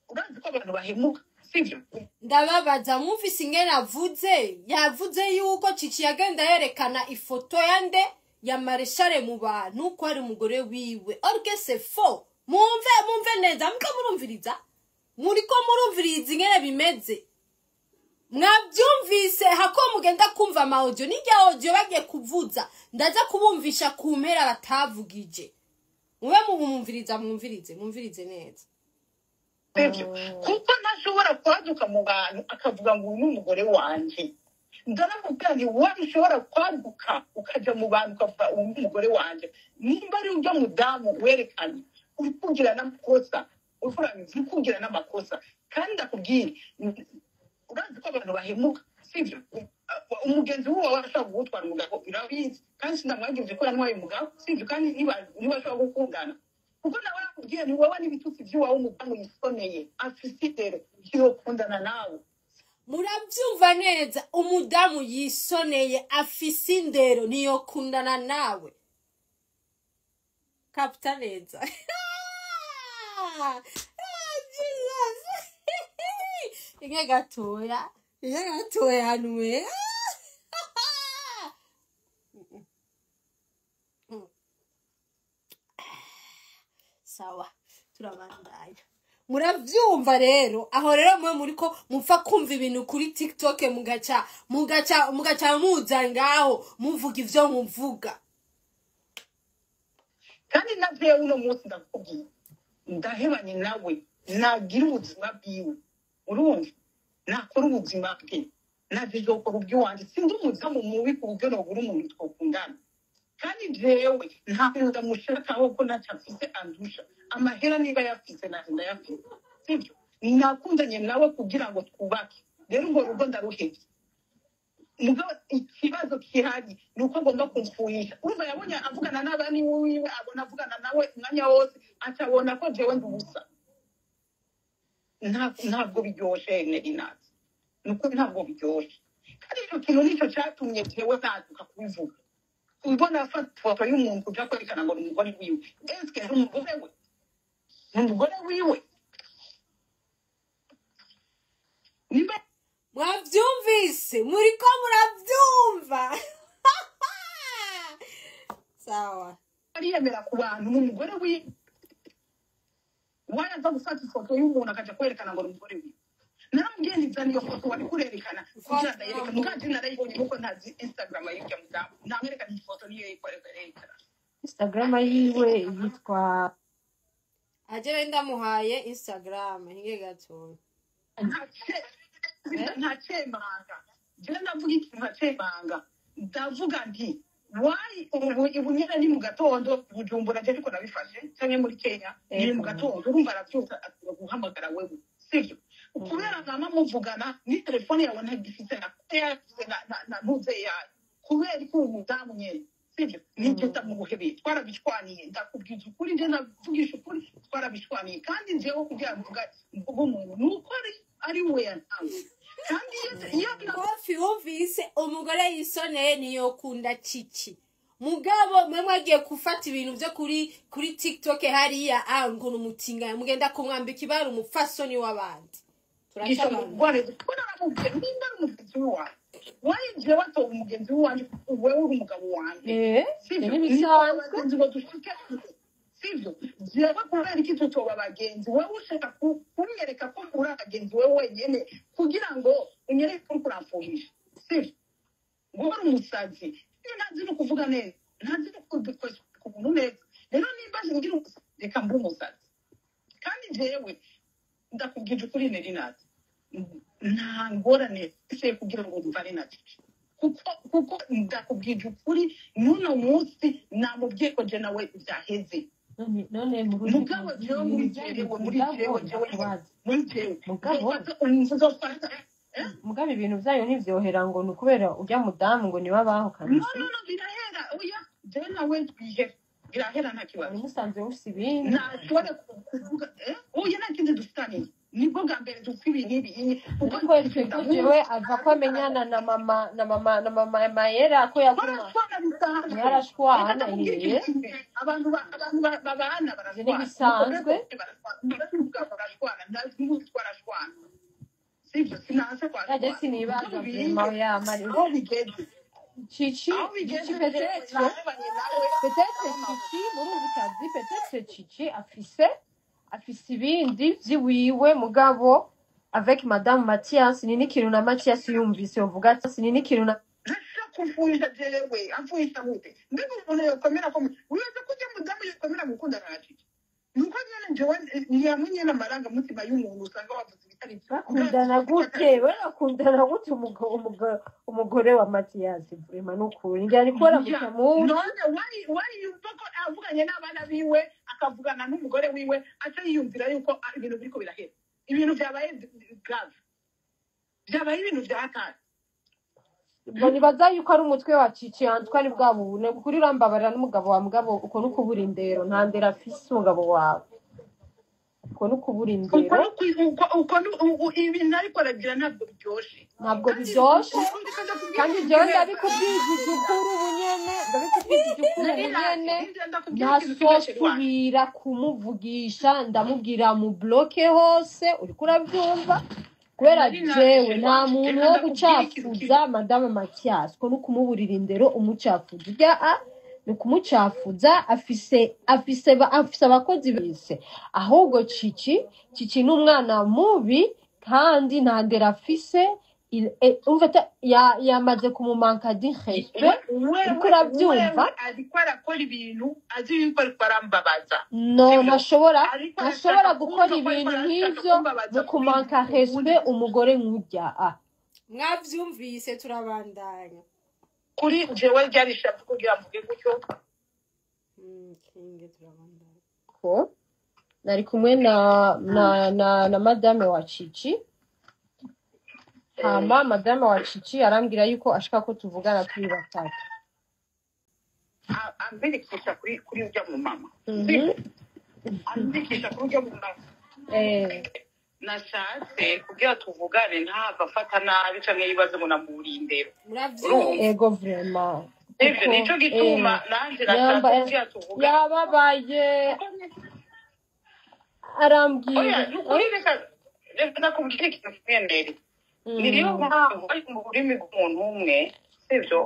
urazi ko abantu bahemuka, sivyo? Ndababaza mwumvise ingene avuze, yavuze yuko Cici yagenda yerekana ifoto yande ya Mareshale mu bantu ko ari umugore wiwe. Or que c'est faux. Mumve neza, muriko murumviriza? Muriko murumviriza ingene bimeze? Mwabyumvise hako mugenda kumva ama audio, n'irya audio bagiye kuvuza, ndaza kubumvisha ku mpera batavugije. Mube mumviriza, mwumvirize neza. Kuko ntashobora kwaduka mu bantu akavuga ngo uyu ni umugore wanje. Ndaramubwira nti wowe ushobora kwaduka ukaja mu bantu ukavuga uyu ni umugore wanje. Nimba ari urya mudamu werekanye uri kugira n'amakosa, uri kugira n'amakosa. Kandi ndakubwira urazi ko abantu bahemuka, sivyo? Umugenzi wawe arashobora kugutwara umugabo, urabizi, kandi sindamwagirije ko yantwaye umugabo, sivyo? Kandi niba ashobora gukundana, kuko nawe arakubwira ni wowe n'ibitutsi by'iwawe umudamu yisoneye afise indero yokundana nawe. Murabyumva neza, umudamu yisoneye afise indero niyokundana nawe. Kapita neza. Jesus. Inge gatoya hanwe. Sawa, turabandanya. Muravyumva rero, aho rero mwe muriko mupfa kumva ibintu kuri TikTok mugaca muza ngaho muvuga ivyo muvuga. Kandi na jewe uno munsi ndakubwiye, ndahebanye nawe, nagira ubuzima bwiwe, urumva, nakora ubuzima bwe, naje nzokora ubw'iwanje. Sindi umudamu mubi ku buryo nobura umuntu twokundana. Kandi jewe nta bintu ndamushakaho, ko ntacyo afise andusha. Amahera niba yafise, naje ndayafise, sibyo? Nakundanye nawe kugira ngo twubake, rero urwo rugo ndaruhevye. Mugabo ikibazo gihari ni uko agomba kumfuhisha. Urumva, yabonye avugana n'abani wiwe, abona avugana nawe umwanya wose, acabona ko jewe ndi ubusa. Ntabwo biryoshe, Nerinati, nuko ntabwo biryoshe. Kandi icyo kintu nicyo cyatumye jewe naduka kubivuga. Ubona afata ifoto y'umuntu uja kwerekana ngo ni umugore wiwe, eske ni umugore we? Ni umugore wiwe nimba Mwavyumvise? Muriko muravyumva? Sawa. Ariyemera ku bantu ni umugore wiwe, wayaza gufata ifoto y'umuntu akaja kwerekana ngo ni umugore wiwe. Naramubwiye nti: "Zana iyo foto wari kurerekana kugira ndayereka." Mugaje narayibonye, kuko ntazi Instagram y'urya mudamu. Namwerekana iyi foto, niyo yerekana. Instagram yiwe yitwa Agera ndamuhaye Instagram hinge gatoya. Nta cemanga. Jewe ndavuga ikintu nkacemanga, ndavuga nti: "Why?" Ubu nyene ni mu gatondo Bujumbura, je ariko nabifashe, canke muri Kenya ni mu gatondo. Urumva, aravyuka atuba guhamagara wewe, sivyo? Kubera mwama muvugana, ni telefone yawe ntagifise na ntuze yayo, kubera ko uwo mudamu nyene, sivyo? Nijye ndamubuhebeye, twarabishwaniye. Ndakubwiza ukuri, nje ndavugisha ukuri, twarabishwaniye. Kandi njyewe kugira ngo mvuge umuntu ni uko ari we yantanze. Kandi iyo Kofi, wumvise? Umugore yisoneye niyokunda Cici. Mugabo mwe mwagiye gufata ibintu byo kuri TikTok hariya, ngo numutinga, mugenda kumwambika ibara umupfasoni w'abandi. Gisha Turacabana. Mugwane kuko naramubwiye nimba ari umugenzi w'iwanjye, wayi watoba umugenzi w'iwanjye, wewe uri umugabo wanjye, sivyo? Ntibisanzwe. Abagenzi ngo dushike, sivyo? Jewe kubera iki tutoba abagenzi? Wewe ushaka kunyereka ko uri abagenzi wewe wenyene, kugira ngo unyereke ko uriko uramfuhisha, sivyo? Ngo uri umusazi, iyo ntazi no kuvuga neza, ntazi no kudukoza ku muntu neza. Rero nimba ngira umusazi, reka mbe umusazi. Kandi jewe ndakubwije ukuri, Nerinati, nta ngorane mfise kugira ngo mvane na Cici, kuko ndakubwije ukuri, n'uno munsi namubwiye ko je nawe byaheze. None muri Mugabo jewe muri jewe, muri jewe, jewe ndakubaza. Muri jewe Mugabo nzofata. Mugabo ibintu byayo ntivyohera ngo ni ukubera urya mudamu ngo niwe abahukanije. No, no, no, birahera. Oya, jewe nawe twihera, birahera, nta kibazo. Wari musanzwe mufise ibindi. Ntashobora kuvuga, oya, nta kindi dufitaniye, nibwo bwa mbere dupfa ibi n'ibi kuko Ariko ese ko jewe ava ko amenyana na mama Mayera ko yaguma barashwana bisanzwe. Reka mwarashwana. ndakubwira Hehe. ikintu kimwe: abantu babana Ivyo barashwana. ntibisanzwe. Umugore barashwana, n'umugabo barashwana, n'ubu twarashwana, sibyo? Sinanse Yaje twashwana. sinibaza Mugabo vraiment ya Mari aho bigeze, Cici. aho bigeze, Cici peut-être nahebanye nawe. Peut-être Cici murumvikazi, peut-être Cici afise ibindi vyiwiwe, mugabo avec madame Mathias ni n'ikintu na Mathias yumvise yovuga ati ni n'ikintu na Ntashaka kumfuhisha jewe. Amfuhisha gute? Mbega umuntu yokomera ko wibaza ko ujya mudamu yokomera gukundana na Cici? Nuko nyene jewe ntiyamwe nyene amarangamutima y'umuntu, usanga wavuze ibitari byo. Bakundana gute? Bakundana gute umugore wa Mathias? Vraiment, nukuri ngira ni kubera mutamuzi. None wayi yumva ko avuganye n'abana biwe, akavugana n'umugore wiwe, aca yiyumvira yuko ibintu biriko birahera, ibintu vyabaye grave, vyabaye ibintu vya hatari. Ngo nibaza yuko ari umutwe wa Cici Antoine bwa bubune kuri urambabarira n'umugabo wa mugabo. Uko nukubura indero, nta ndero afise umugabo wawe, uko nukubura Uko indero. Uko ibintu ariko aragira ntabwo biryoshe. Ntabwo Kandi biryoshe. reka ndakubwira Kandi ikintu jewe kimwe. ndabikubwiza ukuri ubunyene, ndabikubwiza ukuri Nari ubunyene. Ndakubwira ikintu kimwe, chéri wanje. Ntasosubira kumuvugisha, ndamubwira mu bloque hose, uriko uravyumva? Kubera Nari naje, jewe chéri nta wanje, muntu reka wo ndakubwira ikintu kimwe. gucafuza madame Mathias, ko nukumuburira indero umucafuza urya a ni ukumucafuza. Afise abakozi bese. Ahubwo Cici ni umwana mubi kandi nta ndero afise. Umva yamaze kumumanka di respect, uriko Wewe uravyumva? Wewe ariko arakora ibintu azi yuko ariko arambabaza. No, Sivyo? ntashobora Ariko ntashobora arashaka gukora kumva ko ariko ibintu arashaka nk'ivyo kumbabaza mu kuri kumanka uwundi respect umugore nk'urya ah. Mwavyumvise, turabandanya. Kuri jewe ryari ishavu kugira mvuge gutyo. Kinge, turabandanya. Ko nari kumwe na madame wa Cici, hama madame wa Cici arambwira yuko ashaka ko tuvugana turi batatu. Ambirikisha kuri urya mu mama, sibyo? Ambirikisha kuri urya mu mama. Nashatse kugira tuvugane ntava afata nabi canke yibaze ngo namuburiye indero, urumva? Muravyumva. Ego, vraiment. Ivyo Kuko nico gituma nanje nashatse yamba kugira tuvugane. Yababaye. Kuko oya, Arambwira ni ukuri, reka nakubwira ikintu kimwe mbere. Niyo mpamvu ari mu rurimi rw'umuntu umwe, sivyo?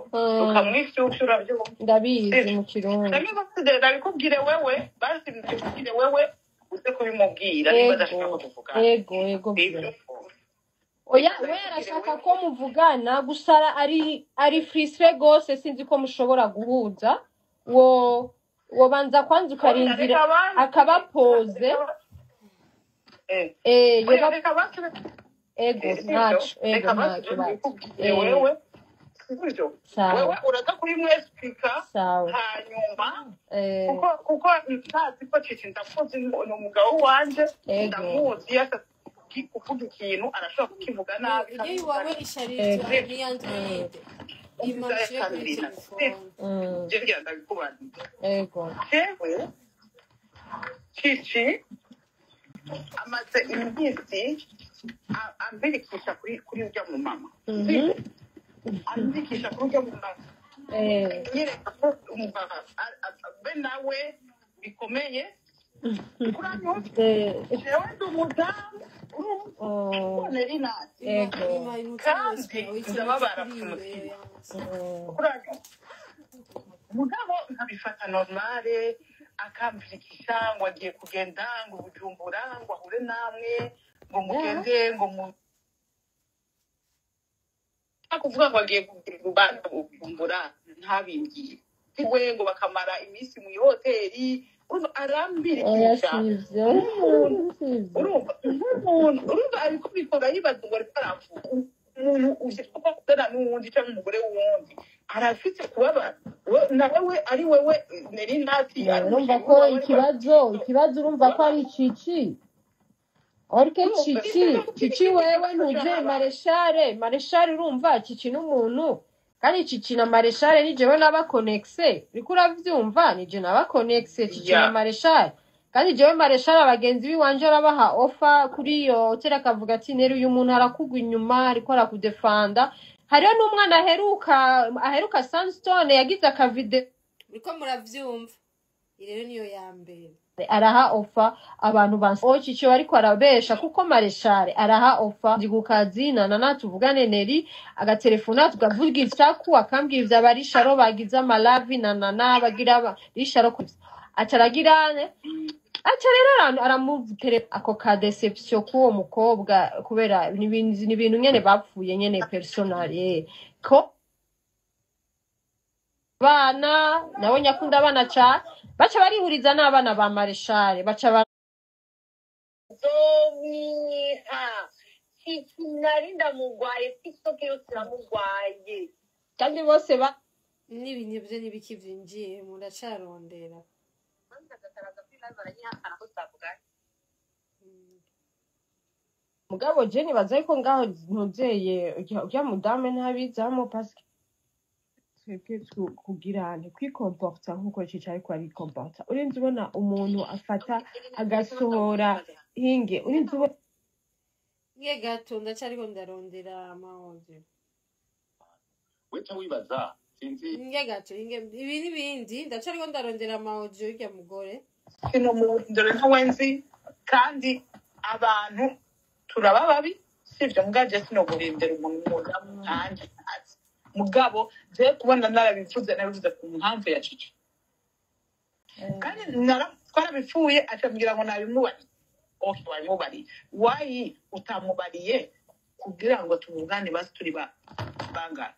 Ukamwifyufya, uravyumva? Ndabizi. Sivyo? Mu Kirundi. Canke basi ndabikubwire wewe, basi ndabikubwire wewe uze kubimubwira niba adashaka ko tuvugana. Ego. Sivyo? Vraiment, oya, Reka we ndabikubwire arashaka wewe. ko muvugana gusa ari frustré gose, sinzi ko mushobora guhuza. Wo wobanza kwanza Oya, ukarindira reka basi akabapoze. Reka oya, yoba reka basi. Ego. Sivyo? Ntaco, ego. Reka basi Ntaco basi. ndabikubwire wewe, sivyo? Sawa. Wewe uraza kubimwesipika. Sawa. Hanyuma kuko ntazi ko Cici ndamuzi, ni umugabo wanje. Ndamuzi, iyo ashatse kuvuga ikintu arashobora kukivuga nabi Ujye kandi iwawe neza. isharije Sivyo? ni Android imanshire kuri Karolina, telefone. Je ngira ndabikubanira. Ego. Jewe Cici amaze iminsi ambirikisha kuri urya mu mama, sivyo? Ambirikisha kuri urya mu mama, nyereka ko umva be nawe bikomeye kuranyumva. Jewe ndi umudamu, urumva? Ubonera inati. Ego. Kandi ndababara ku mutima kuranyumva, mugabo nkabifata normale, akambirikisha ngo agiye kugenda ngo Bujumbura ngo ahure namwe ngo mugende ngo mu kuvuga ngo agiye kugira urubanza Bujumbura, ntabimbwiye we, ngo bakamara iminsi mu ihoteli, urumva? Oya. Arambirikisha Sivyo. nk'umuntu. Sivyo. Urumva, nk'umuntu, urumva, ariko bikora yibaza ngo ariko aravuga umuntu uje kuba akundana n'uwundi cyangwa umugore w'uwundi arafite kubabara. Nawe we ari wewe Neri Nati ari Urumva umusheri ko wawe ariko ikibazo urumva ko ari Cici orke. Urumva Cici, Cici, wewe ntuje mareshare, urumva Cici n'umuntu, kandi Cici na mareshare ni jewe n'abakonekise, uriko uravyumva? Ni je n'abakonekise Cici na mareshare, kandi jewe mareshare abagenzi biwanje arabaha ofa kuri iyo hoteli, akavuga ati: "Neri, uyu muntu arakugwa inyuma, ariko arakudefanda." Hariho n'umwana aheruka Sunstone yagize akavide. Muriko muravyumva, iyi rero niyo ya mbere. Araha ofa abantu ba o Cici ariko arabesha, kuko mareshare araha ofa, ndi ku kazi nana tuvugane Neri, agatelefona tukavuga ivyaku, akambwira ivyo abarisharo bagize amalavi nanana bagira risharo acaragirane, aca rero aramutere ako ka déception k'uwo mukobwa, kubera ni ibintu nyene bapfuye nyene personal, ko bana nawe nyakunda abana cane, baca barihuriza n'abana ba mareshare baca Zomwiha Cici, nari ndamugwaye, TikTok yose iramugwaye. Kandi bose ba N'ibintu byo n'ibiki vyinjiye, muracarondera. Baranyihakana ko tutavuganye. Mugabo je nibaza yuko ngaho ntuzeye urya mudame ntabizamo, parce que twebwe kugira ntikwikomporta nkuko Cici ariko arikomporta, urinze ubona umuntu afata agasohora hinge, urinze ubona. Nge gato, ndacariko ndarondera ama audio. Weca wibaza sinzi. Nge gato, inge ibi n'ibindi, ndacariko ndarondera ama audio y'urya mugore. Kino mu ndore ntawenzi, kandi abantu turaba babi, sivyo? Mugabo sinoburindira umuntu umudamu nkanjye ntazi, mugabo je kubona narabivuze, nabivuze ku mpamvu ya Cici, kandi twarabipfuye, acambwira ngo nabimubariye. Okay, wabimubariye, wayi utamubariye. Kugira ngo tuvugane basi turi bangana,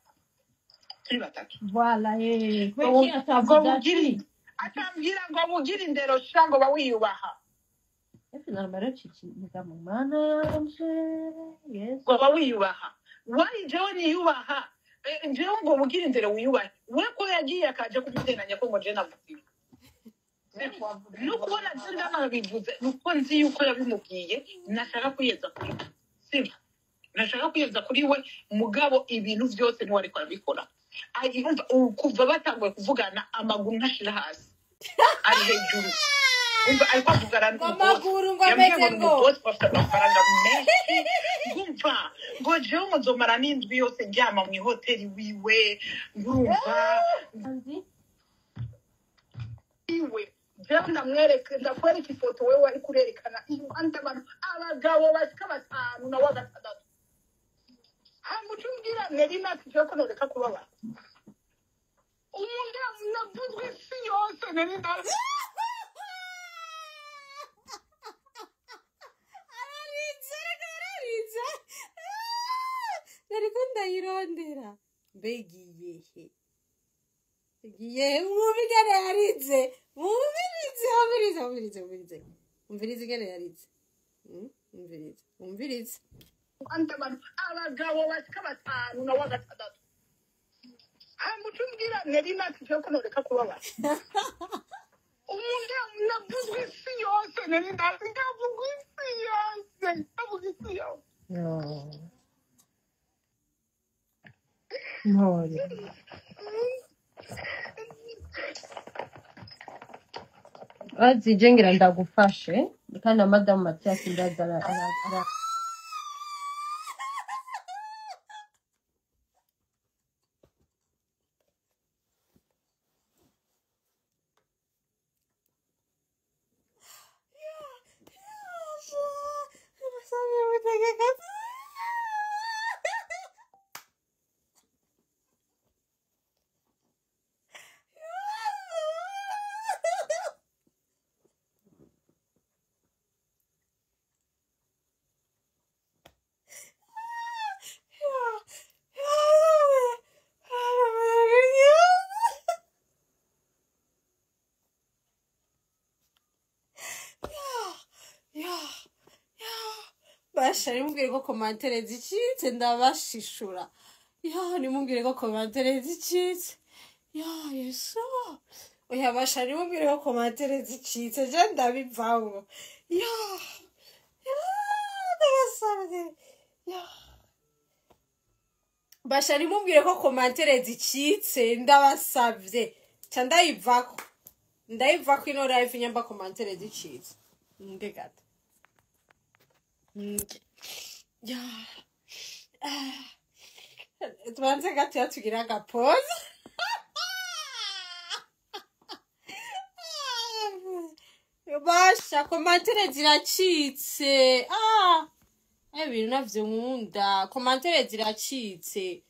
turi batatu. Voilà, eh. Ngo Kubera iki ngo atavuze bugire ati atambwira ngo bugire indero sha, ngo bawiyubaha. Ese narumara Chichi muga mu mana yanje Yesu. Ngo bawiyubaha wari jewe niyubaha. Jewe ngo bugire indero wiyubahe, we ko yagiye akaje kubiteranya ko ngo je navuze. No kubona je ndanabivuze nuko nzi yuko yabimubwiye, nashaka kwiyeza kuri we, sibyo? Nashaka kwiyeza kuri we, mugabo ibintu byose niwe ariko arabikora. Ayumva ubu kuva batanguye kuvugana, amaguru ntashira hasi, ari hejuru. Umva, ariko avugana Ngo n'umubosi. amaguru ngo Yambwiye ngo ameze ni ngo umubosi, bafite amafaranga menshi. Ngumva ngo jewe ngo nzomara n'indwi yose ndyama mu ihoteli wiwe. Ngurumva Nzi iwe jewe ndamwereka, ndakwereka ifoto wewe wari kurerekana iruhande abantu abagabo bashika batanu na wa gatandatu. Hamuca umbwira nari nati jewe ko noreka kubabara umuntu navuzwe isi yose nari nasi. Ararinze, ariko ararinze. Nariko ndayirondera, mbega iyehe igiye mwumva ingene yarinze, mwumvirize, mwumvirize, mwumvirize, mwumvirize, mwumvirize ingene yarinze. Mwumvirize, mwumvirize. Iruhande abantu abagabo bashika batanu na wa gatandatu. Hamuca umbwira nari nati jewe ko noreka kubabara umuntu navuzwe isi yose nari nasi, ndavuga isi yose, ndavuga isi yose. No. Mpore. Azi je ngira ndagufashe kandi na madamu Mathias ndaza ara. Basha, nimubwire ko commentaire zicitse, ndabashishura. Ya, nimubwire ko commentaire zicitse. Ya Yesu, oya basha, nimubwire ko commentaire zicitse, je ndabivamwo. Ya ya, ndabasabye. Ya basha, nimubwire ko commentaire zicitse, ndabasabye. Ca ndayivako, ndayivako ino live nyamba commentaire zicitse. Nge gato. Nge. Ya. Tubanze gato tugira agapoze. Basha, commentaire ziracitse. Ah, ibintu navyo nkunda, commentaire ziracitse.